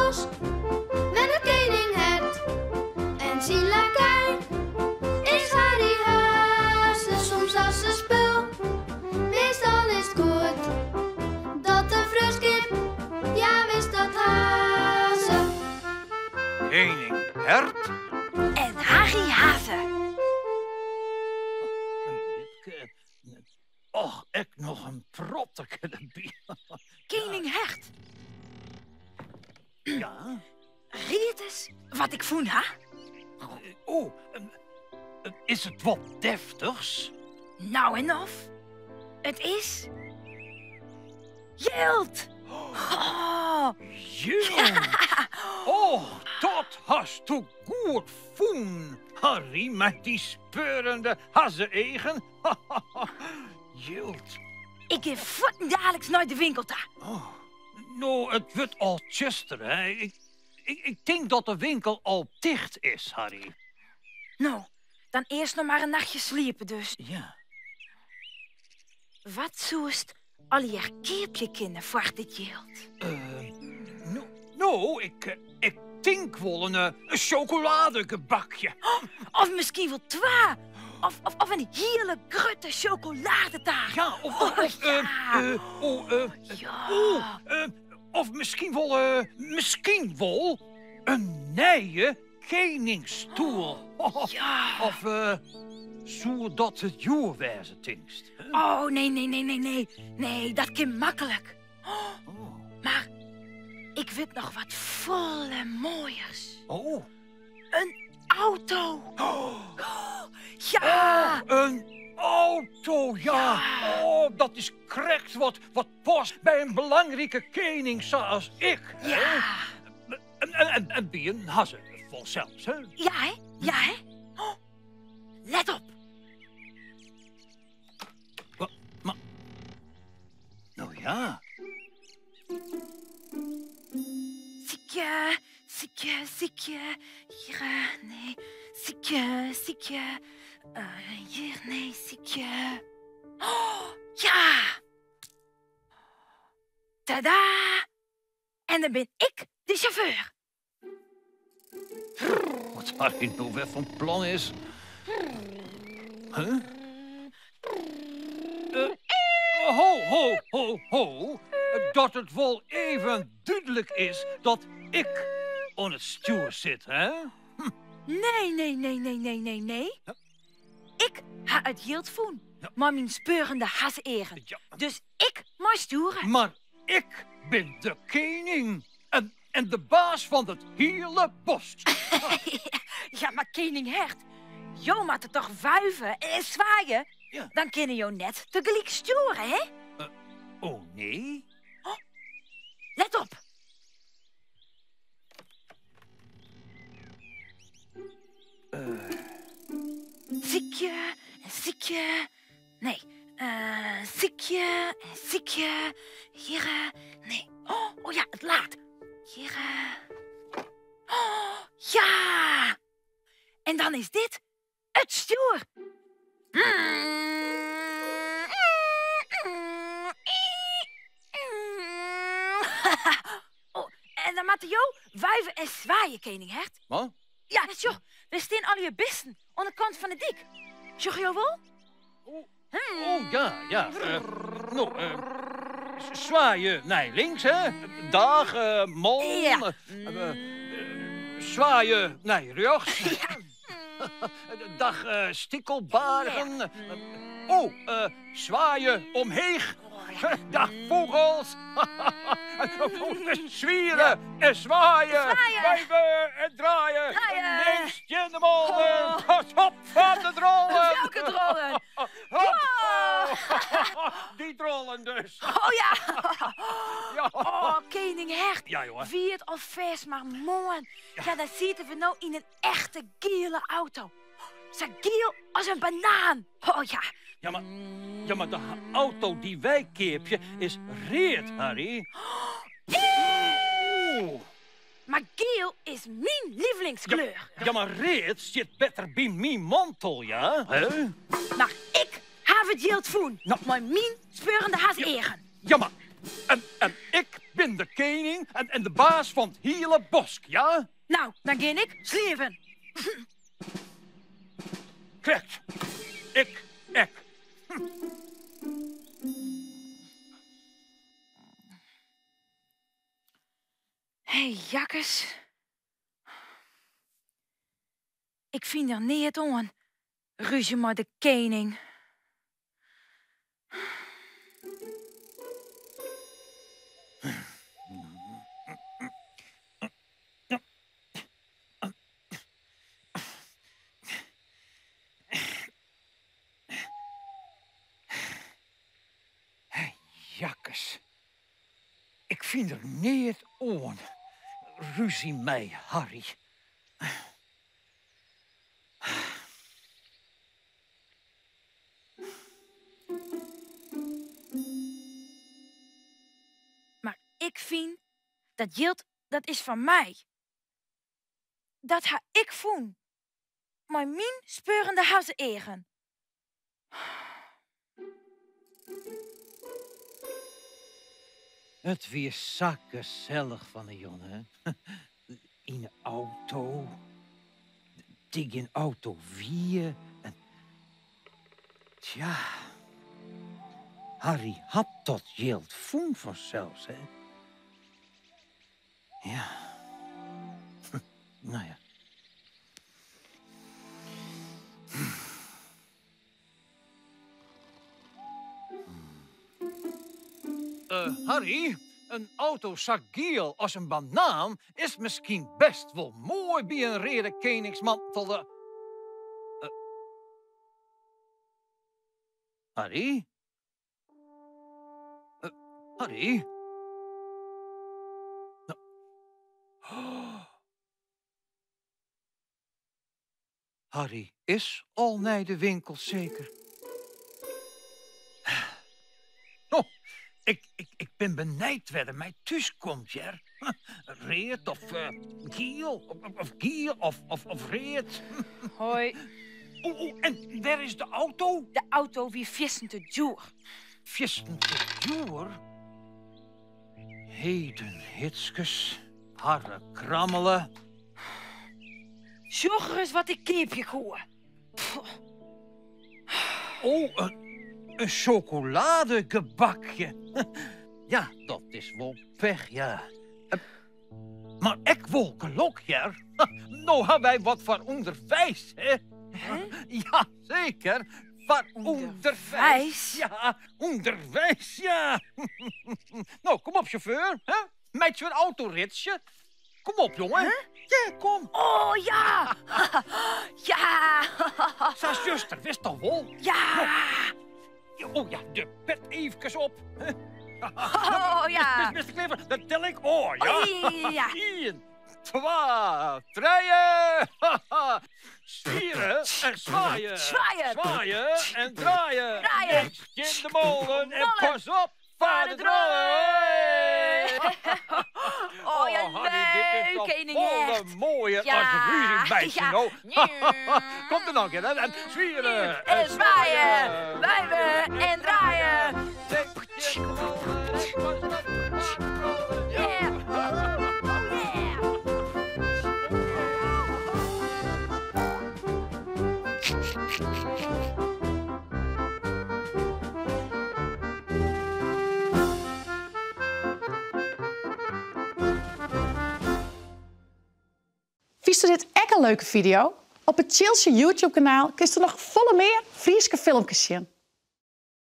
bosk wennet kening Hert en syn lakei is Harry Hazze. Soms as in spul, meastal is 't goed dat de freonskip, ja wis dat ha se. Kening Hert en Harry Hazze. Och, ek noch in protteke derby. Kening Hert. Ja? Ried ris wat ik fûn ha. Oh, is it wat deftichs? Nou en of. It is jild! Oh. Jild? Och, dat hasto goed fûn, Harry, mei dy speurende hazze-eagen. Jild. Ik gean fuortendaliks nei de winkel ta. Oh, no, it wurdt al tsjuster, hè. Ik, ik, ik tink dat de winkel al ticht is, Harry. No, dan earst noch mar in nachtje sliepe dus. Ja. Wat soest allegear keapje kinne foar dit jild? Uh, no, no, ik, ik tink wol in, in sjokoladegebakje. Of miskien wol twa. Of, of, of in hiele grutte sjokoladetaart. Ja, of, of, of, ja. Uh, oh, uh, ja. Oh, uh, of miskien wol, uh, miskien wol in nije keningsstoel. Ja. Of uh, soe dat te djoer wêze, tinkst? Oh, nee, nee, nee, nee, nee. Nee, dat kin maklik. Oh. Mar ik wit noch wat folle moaiers. Oh. In auto. Oh. Ja. Oh, in auto, ja. Ja. Oh, dat is krekt wat, wat past by in belangrike kening sa as ik. Hè? Ja. En, en, en, en by in hazze, fansels, hè? Ja, hè? Ja, hè? Oh, let op. Wa, mar, no ja. Sykje, sykje, sykje. Hjir, nee. Sykje, sykje. Uh, hjir, nee, sykje. Oh, ja! Tada! En dan bin ik de sjauffeur. Wat Harry no wer fan plan is. Huh? Uh, ho, ho, ho, ho. Dat it wol even dúdlik is dat ik oan it stjoer sit, hè? Hm. Nee, nee, nee, nee, nee, nee, nee. Ik ha it jild fûn mei myn speurende hazze-eagen. Ja. Dus ik mei stjoere. Mar ik bin de kening en, en de baas fan it hiele bosk. Ja, mar kening Hert, jo moatte toch wuive en swaaie? Ja. Dan kinne jo net tegelyk stjoere, hè? Oh, nee? Oh, let op. Sykje en sykje. Nee, uh, sykje en sykje. Hjir, nee. Oh, oh ja, it laad. Hjir. Oh, ja! En dan is dit it stjoer. Oh, en dan moatte jo wuive en swaaie, kening Hert. Wat? Ja, sjoch, der stean allegear bisten oan de kant fan de dyk. Sjogge jo wol? Oh, oh ja, ja. Uh, no, uh, swaaie nei links, hè? Dag, uh, mol. Ja. Swaaie nei rjochts. Ja. Dag, stikelbargen. Ja. Oh, swaaie omheech. Dag, fûgels. Swiere en swaaie. Swaaie. Wuive en draaie. Draaie. Links tsjin de mollen. Oh. Pas op foar de drollen. Welke drollen? Hop. Ja. Dy drollen dus. Oh ja. Ja. Oh, kening Hert. Ja, jonge. Wie it alfêst mar moarn. Ja, dan sitte we no yn in echte giele auto. Sa giel as in banaan. Oh ja. Ja, mar, ja, mar de auto dy't wy keapje is read, Harry. Oeh. Mar giel is myn lievelingskleur. Ja, mar read stiet better by myn mantel, ja? Hè? Mar ik haw it jild fûn. No. Mei myn speurende hazze-eagen. Ja, mar en, en ik bin de kening. kening en de baas fan it hiele bosk, ja? Nou, dan gean ik sliepen. Krekt. Ik ek. Hé, jakkes. Ik fyn der neat oan, rúzje mei de kening. Hé, jakkes. Ik fyn der neat oan, ruzie mei Harry. Mar ik fyn dat jild dat is fan my. Dat ha ik fûn mei myn speurende hazze-eagen. It wie sa gesellich fan 'e jûn, hè? Yn 'e auto, dy't gjin auto wie. En tsja, Harry hat dat jild fûn fansels, hè? Ja. Nou ja. Harry, in auto sa giel as in banaan is miskien best wol moai by in reade keningsmantelde. Harry? Harry? Harry is al nei de winkel seker. Oh, ik, ik, ik bin benijd wêr't er mei thús komt, hear. Read of giel, of giel of, of, of read. Hoi. O, o, en wêr is de auto? De auto wie fierstente djoer. Fierstente djoer? Heden hitskes, harre krammele. Sjoch ris wat ik keapje koe. Oh, in sjokoladegebakje. Ja, dat is wol pech, ja. Mar ek wol gelok, hear. No ha wy wat foar ûnderweis, hè? Ja, seker. Foar ûnderweis. Ja, ûnderweis, ja. No, kom op, sjauffeur. Meitsje in autoritsje. Kom op, jonge. Ja, kom. Oh, ja. Ja. Sa suster, witst toch wol? Ja. Oh ja, de pet eefkes op. Oh ja. Mister Clifford, dat tel ik ôf, ja? Oh, ja. Ien, twa, trije. Swiere en swaaien. Swaaien. Swaaien en draaien. Draaien. Niks in de molen en Molen. pas op, vaar de draaien. Oh ja, Harry, dit is leuk, toch kening volle echt. mooier Ja, als ruzie bij ja. nou. Komt er nog een keer, hè? En zwieren En zwaaien, wuiven en draaien. Yeah. Yeah. Fynsto dit ek in leuke fideo? Op it Tsjiltsje YouTube-kanaal kinst der noch folle mear Fryske filmkes sjen.